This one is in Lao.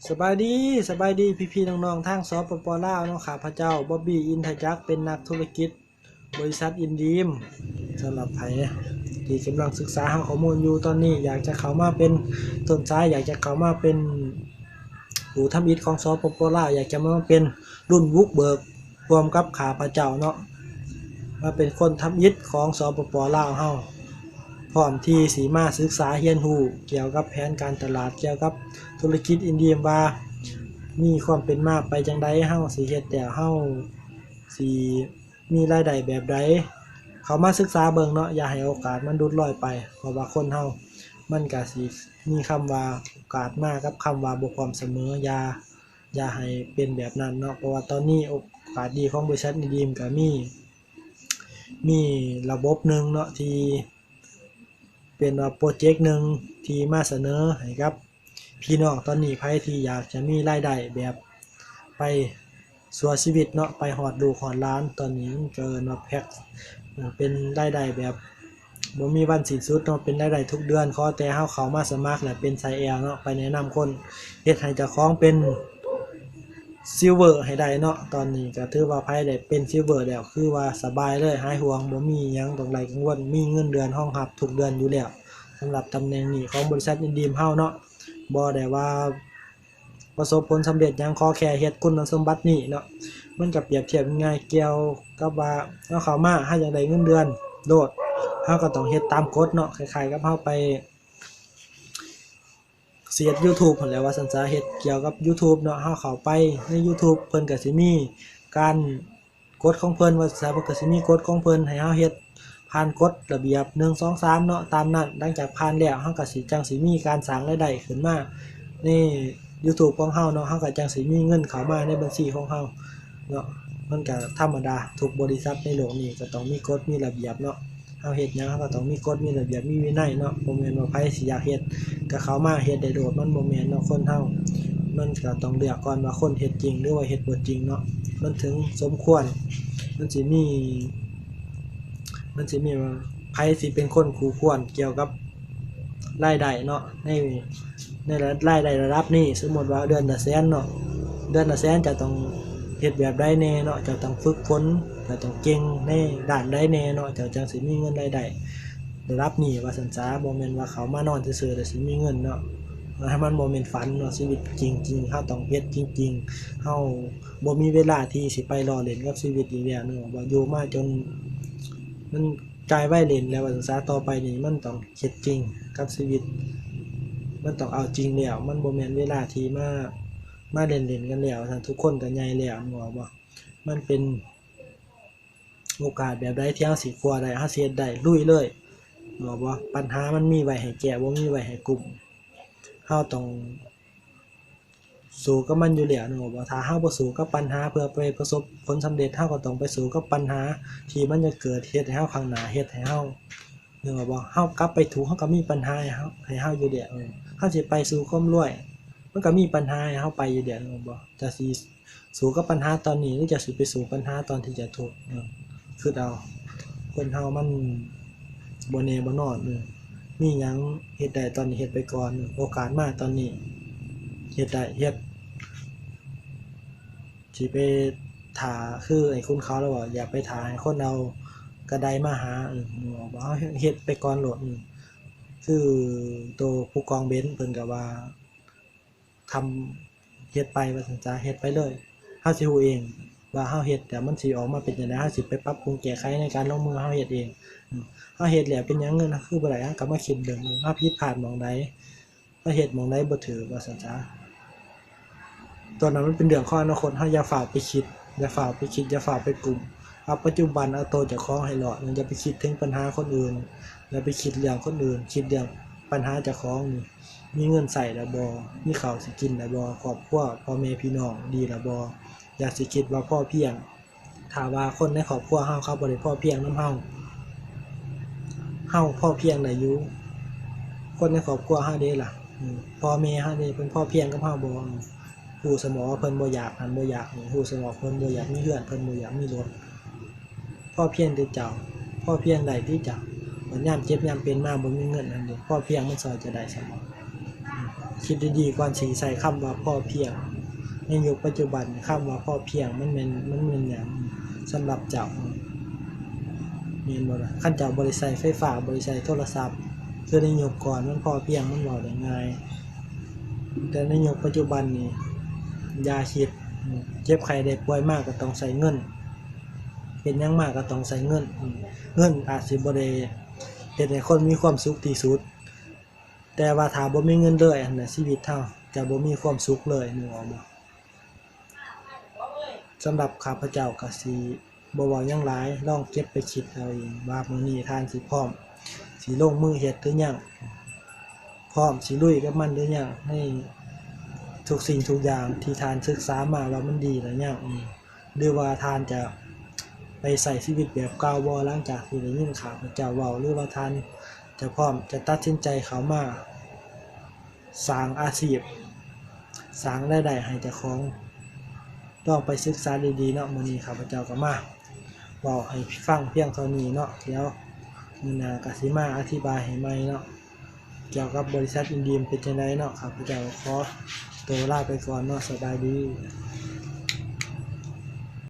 ສະບາຍດີ, ສະບາຍດີພີ່ໆນ້ອງໆທາງ ສປປ ລາວເນາະ. ຂ້າພະເຈົ້າ ບອບບີ ອິນທະຈັກ ເປັນນັກທຸລະກິດບໍລິສັດອິນດີມ. ສຳລັບໃຜທີ່ກຳລັງສຶກສາຫາຂໍ້ມູນຢູ່ຕອນນີ້, ຢາກຈະເຂົ້າມາເປັນຕົ້ນສາຍ, ຢາກຈະເຂົ້າມາເປັນຜູ້ທຳອິດຂອງ ສປປ ລາວ, ຢາກຈະມາເປັນລຸ້ນບຸກເບີກຮ່ວມກັບຂ້າພະເຈົ້າເນາະ, ມາເປັນຄົນທຳອິດຂອງ ສປປ ລາວເຮົາ. ພ້ອມທີ່ຊິມາສຶກສາຮຽນຮູ້ກ່ຽວກັບແຜນການຕະຫຼາດ, ກ່ຽວກັບທຸລະກິດອິນດີມວ່າມີຄວາມເປັນມາໄປຈັ່ງໃດ, ເຮົາຊິເຮັດແລ້ວເຮົາຊິມີລາຍໄດ້ແບບໃດ. ເຂົ້າມາສຶກສາເບິ່ງເນາະ, ຢ່າໃຫ້ໂອກາດມັນຫຼຸດລອຍໄປ, ເພາະວ່າຄົນເຮົາມັນກະຊິມີຄຳວ່າໂອກາດມາກັບຄຳວ່າບໍ່ພ້ອມສະເໝີ. ຢ່າ ຢ່າໃຫ້ເປັນແບບນັ້ນເນາະ, ເພາະວ່າຕອນນີ້ໂອກາດດີຂອງບໍລິສັດອິນດີມກະມີ ມີລະບົບໜຶ່ງເນາະ ທີ່ ເປັນວ່າໂປຣເຈັກໜຶ່ງທີ່ມາສະເໜີໃຫ້ກັບພີ່ນ້ອງ. ຕອນນີ້ໃຜທີ່ຢາກຈະມີລາຍໄດ້ແບບໄປຊົ່ວຊີວິດເນາະ, ໄປຮອດລູກຮອດຫຼານ, ຕອນນີ້ມັນກໍເອີ້ນວ່າແພັກ ເປັນລາຍໄດ້ແບບບໍ່ມີວັນສິ້ນສຸດເນາະ, ເປັນລາຍໄດ້ທຸກເດືອນ. ຂໍແຕ່ເຮົາເຂົ້າມາສະໝັກ ແລະ ເປັນສາຍແອວເນາະ, ໄປແນະນຳຄົນ, ເຮັດໃຫ້ເຈົ້າຂອງເປັນ ຊິລເວີໃຫ້ໄດ້ເນາະ. ຕອນນີ້ກໍຖືວ່າໃຜໄດ້ເປັນຊິລເວີແລ້ວ ຄືວ່າສະບາຍເລີຍ, ຫາຍຫ່ວງ, ບໍ່ມີຫຍັງຕ້ອງໄດ້ກັງວົນ, ມີເງິນເດືອນຮອງຮັບທຸກເດືອນຢູ່ແລ້ວ. ສຳລັບຕຳແໜ່ງນີ້ຂອງບໍລິສັດອິນດີມເຮົາເນາະ, ບໍ່ໄດ້ວ່າປະສົບຜົນສຳເລັດຫຍັງ, ຂໍແຄ່ເຮັດຄຸນສົມບັດນີ້ເນາະ. ມັນກໍປຽບທຽບງ່າຍໆກ່ຽວກັບວ່າເຮົາເຂົ້າມາ, ເຮົາຢາກໄດ້ເງິນເດືອນໂລດ, ເຮົາກໍຕ້ອງເຮັດຕາມກົດເນາະ, ຄ້າຍໆກັບເຮົາໄປ ຊິເຮັດຢູທູບຫັ້ນແຫຼະວ່າຊັ້ນຊະ, ເຮັດກ່ຽວກັບຢູທູບເນາະ. ເຮົາເຂົ້າໄປໃນຢູທູບ ເພິ່ນກໍຊິມີການກົດຂອງເພິ່ນວ່າຊັ້ນຊະ, ເພິ່ນກໍຊິມີກົດຂອງເພິ່ນໃຫ້ເຮົາເຮັດຜ່ານກົດລະບຽບ ໜຶ່ງ ສອງ ສາມ ເນາະ, ຕາມນັ້ນ. ຫຼັງຈາກຜ່ານແລ້ວ ເຮົາກໍຊິ ຈັ່ງຊິມີການສ້າງລາຍໄດ້ຂຶ້ນມາໃນຢູທູບຂອງເຮົາເນາະ, ເຮົາກໍຈັ່ງຊິມີເງິນເຂົ້າມາໃນບັນຊີຂອງເຮົາເນາະ. ມັນກໍທຳມະດາ, ທຸກບໍລິສັດໃນໂລກນີ້ກໍຕ້ອງມີກົດມີລະບຽບເນາະ. ເຮົາເຮັດຫຍັງເຮົາກໍຕ້ອງມີກົດມີລະບຽບມີວິໄນເນາະ, ບໍ່ແມ່ນວ່າໃຜຊິຢາກເຮັດກໍເຂົ້າມາເຮັດໄດ້ໂລດ, ມັນບໍ່ແມ່ນເນາະ. ຄົນເຮົາມັນກໍຕ້ອງເລືອກກ່ອນວ່າຄົນເຮັດຈິງ ຫຼືວ່າເຮັດບໍ່ຈິງເນາະ, ມັນເຖິງສົມຄວນ, ມັນຊິມີ ມັນຊິມີວ່າໃຜຊິເປັນຄົນຄູ່ຄວນກ່ຽວກັບລາຍໄດ້ເນາະ, ໃນ ໃນລາຍໄດ້ລະດັບນີ້. ສົມມຸດວ່າເດືອນລະແສນເນາະ, ເດືອນລະແສນເຈົ້າຕ້ອງເຮັດແບບໃດແດ່ເນາະ, ເຈົ້າຕ້ອງຝຶກຝົນ, ເຈົ້າຕ້ອງເກັ່ງໃນດ້ານໃດແດ່ເນາະ, ເຈົ້າຈັ່ງຊິມີເງິນລາຍໄດ້ລະດັບນີ້ວ່າຊັ້ນຊະ. ບໍ່ແມ່ນວ່າເຂົ້າມານອນຊື່ໆແລ້ວຊິມີເງິນເນາະ, ມັນບໍ່ແມ່ນຝັນເນາະ. ຊີວິດຈິງໆ ເຮົາຕ້ອງເຮັດຈິງໆ, ເຮົາບໍ່ມີເວລາທີ່ຊິໄປລໍ້ຫຼິ້ນກັບຊີວິດອີກແລ້ວເນາະ, ວ່າຢູ່ມາຈົນມັນກາຍໄວເຫຼັ້ນແລ້ວວ່າຊັ້ນຊະ. ຕໍ່ໄປນີ້ມັນຕ້ອງ ເຮັດຈິງກັບຊີວິດ, ມັນຕ້ອງເອົາຈິງແລ້ວ, ມັນບໍ່ແມ່ນເວລາທີ່ມາ ມາເຫຼັ້ນໆກັນແລ້ວ, ທຸກຄົນກໍໃຫຍ່ແລ້ວ, ເຫັນບໍ່? ມັນເປັນໂອກາດແບບໃດທີ່ເຮົາຊິຄວ້າໄດ້, ເຮົາຊິເຮັດໄດ້, ລຸຍເລີຍ, ເຫັນບໍ່? ບັນຫາມັນມີໄວ້ໃຫ້ແກ້, ບໍ່ມີໄວ້ໃຫ້ກຸ້ມ. ເຮົາຕ້ອງ ສູ້ກັບມັນຢູ່ແລ້ວ, ເຫັນບໍ່? ຖ້າເຮົາບໍ່ສູ້ກັບບັນຫາເພື່ອໄປປະສົບຜົນສຳເລັດ, ເຮົາກໍຕ້ອງໄປສູ້ກັບບັນຫາທີ່ມັນຈະເກີດເຮັດໃຫ້ເຮົາຂ້າງໜ້າ, ເຮັດໃຫ້ເຮົາ, ເຫັນບໍ່? ເຮົາກັບໄປທຸກ, ເຮົາກໍມີບັນຫາໃຫ້ເຮົາ, ໃຫ້ເຮົາຢູ່ແລ້ວ. ເອີ ເຮົາຊິໄປສູ່ຄວາມລວຍ, ມັນກໍມີບັນຫາໃຫ້ເຮົາໄປຢູ່ແລ້ວ, ເຫັນບໍ່? ຈະຊິ ສູ້ກັບບັນຫາຕອນນີ້ ຫຼືຈະຊິໄປສູ້ບັນຫາຕອນທີ່ຈະທຸກ? ເອີ ຄິດເອົາ, ຄົນເຮົາມັນບໍ່ແນ່ບໍ່ນອນ, ເອີ ມີຫຍັງເຮັດໄດ້ຕອນນີ້ເຮັດໄປກ່ອນ, ເອີ ໂອກາດມາຕອນນີ້ເຮັດໄດ້ເຮັດ, ຊິໄປຖ້າຄືໄອ້ຄຸນເຂົາລາວວ່າ ຢ່າໄປຖ້າໃຫ້ຄົນເອົາກະໄດມາຫາ, ເອີ ເຮົາເຮັດໄປກ່ອນໂລດ, ເອີ ຄືໂຕຜູ້ກອງເບັນເພິ່ນກໍວ່າ ທຳ ເຮັດໄປວ່າຊັ້ນຊະ, ເຮັດໄປເລີຍ. ເຮົາຊິຮູ້ເອງວ່າເຮົາເຮັດແລ້ວມັນຊິອອກມາເປັນຈັ່ງໃດ, ເຮົາຊິໄປປັບປຸງແກ້ໄຂໃນການລົງມືເຮົາເຮັດເອງ. ເຮົາເຮັດແລ້ວເປັນຫຍັງເງິນເຮົາຄືບໍ່ໄດ້, ເຮົາກໍມາຄິດເບິ່ງ ເຮົາຜິດພາດໝ່ອງໃດ, ເຮົາເຮັດໝ່ອງໃດບໍ່ຖືກວ່າຊັ້ນຊະ. ຕອນນັ້ນມັນເປັນເລື່ອງຂອງອະນາຄົດ, ເຮົາຢ່າຟ້າວໄປຄິດ, ຢ່າຟ້າວໄປຄິດ, ຢ່າຟ້າວໄປກຸ້ມ. ເອົາປັດຈຸບັນ, ເອົາໂຕເຈົ້າຂອງໃຫ້ລອດ, ຢ່າໄປຄິດເຖິງບັນຫາຄົນອື່ນ, ຢ່າໄປຄິດເລື່ອງຄົນອື່ນ, ຄິດເລື່ອງບັນຫາເຈົ້າຂອງນີ້. ມີເງິນໃຊ້ແລ້ວບໍ່? ມີເຂົ້າຊິກິນແລ້ວບໍ່? ຄອບຄົວພໍ່ແມ່ພີ່ນ້ອງດີແລ້ວບໍ່? ຢ່າຊິຄິດວ່າພໍພຽງ. ຖ້າວ່າຄົນໃນຄອບຄົວເຮົາ ເຂົາບໍ່ໄດ້ພໍພຽງນຳເຮົາ, ເຮົາພໍພຽງໄດ້ຢູ່. ຄົນໃນຄອບຄົວເຮົາເດລະ? ອືມ ພໍ່ແມ່ເຮົາເດ ເພິ່ນພໍພຽງກັບເຮົາບໍ່? ອືມ ຮູ້ສະໝໍວ່າເພິ່ນບໍ່ຢາກນັ້ນບໍ່ຢາກນີ້, ຮູ້ສະໝໍວ່າເພິ່ນບໍ່ຢາກມີເຮືອນ, ເພິ່ນບໍ່ຢາກມີລົດ. ພໍພຽງແຕ່ເຈົ້າ, ພໍພຽງໄດ້ຕິເຈົ້າ? ບັດຍາມເຈັບຍາມເປັນມາບໍ່ມີເງິນຫັ້ນເດ, ພໍພຽງມັນຊ່ອຍເຈົ້າໄດ້ສະໝໍ? ອືມ ຄິດດີໆກ່ອນຊິໃຊ້ຄຳວ່າພໍພຽງ. ໃນຍຸກປັດຈຸບັນ ຄຳວ່າພໍພຽງມັນແມ່ນ ມັນແມ່ນຫຍັງສຳລັບເຈົ້າ? ແມ່ນບໍ່ລະ? ຄັນເຈົ້າບໍ່ໄດ້ໃຊ້ໄຟຟ້າ ບໍ່ໄດ້ໃຊ້ໂທລະສັບ ຄືໃນຍຸກກ່ອນມັນພໍພຽງ ມັນເວົ້າໄດ້ງ່າຍ. ແຕ່ໃນຍຸກປັດຈຸບັນນີ້ ຢ່າຄິດ ເຈັບໄຂ້ໄດ້ປ່ວຍມາກໍຕ້ອງໃຊ້ເງິນ, ເຮັດຫຍັງມາກໍຕ້ອງໃຊ້ເງິນ. ເງິນອາດຊິບໍ່ໄດ້ເຮັດໃຫ້ຄົນມີຄວາມສຸກທີ່ສຸດ, ແຕ່ວ່າຖ້າບໍ່ມີເງິນເລີຍຫັ້ນນະ ຊີວິດເຮົາຈະບໍ່ມີຄວາມສຸກເລີຍ, ນຶກອອກບໍ່? ສຳລັບຂ້າພະເຈົ້າກໍຊິບໍ່ເວົ້າຫຍັງຫຼາຍ, ລອງເກັບໄປຄິດເອົາເອງວ່າມື້ນີ້ທ່ານຊິພ້ອມ ຊິລົງມືເຮັດຫຼືຍັງ, ພ້ອມຊິລຸຍກັບມັນຫຼືຍັງ ໃນທຸກສິ່ງທຸກຢ່າງທີ່ທ່ານສຶກສາມາວ່າມັນດີຫຼືຍັງ, ຫຼືວ່າທ່ານຈະໄປໃຊ້ຊີວິດແບບເກົ່າບໍ່ ຫຼັງຈາກທີ່ໄດ້ຍິນຂ້າພະເຈົ້າເວົ້າ ຫຼືວ່າທ່ານຈະພ້ອມຈະຕັດສິນໃຈເຂົ້າມາ ສ້າງອາຊີບ ສ້າງລາຍໄດ້ໃຫ້ເຈົ້າຂອງ. ລອງໄປສຶກສາດີໆເນາະ. ມື້ນີ້ຂ້າພະເຈົ້າກໍມາເວົ້າໃຫ້ຟັງພຽງເທົ່ານີ້ເນາະ, ດຽວມື້ໜ້າກໍຊິມາອະທິບາຍໃຫ້ໃໝ່ເນາະ ກ່ຽວກັບບໍລິສັດອິນດີມເປັນຈັ່ງໃດເນາະ. ຂ້າພະເຈົ້າຂໍໂຕລາໄປກ່ອນເນາະ, ສະບາຍດີ.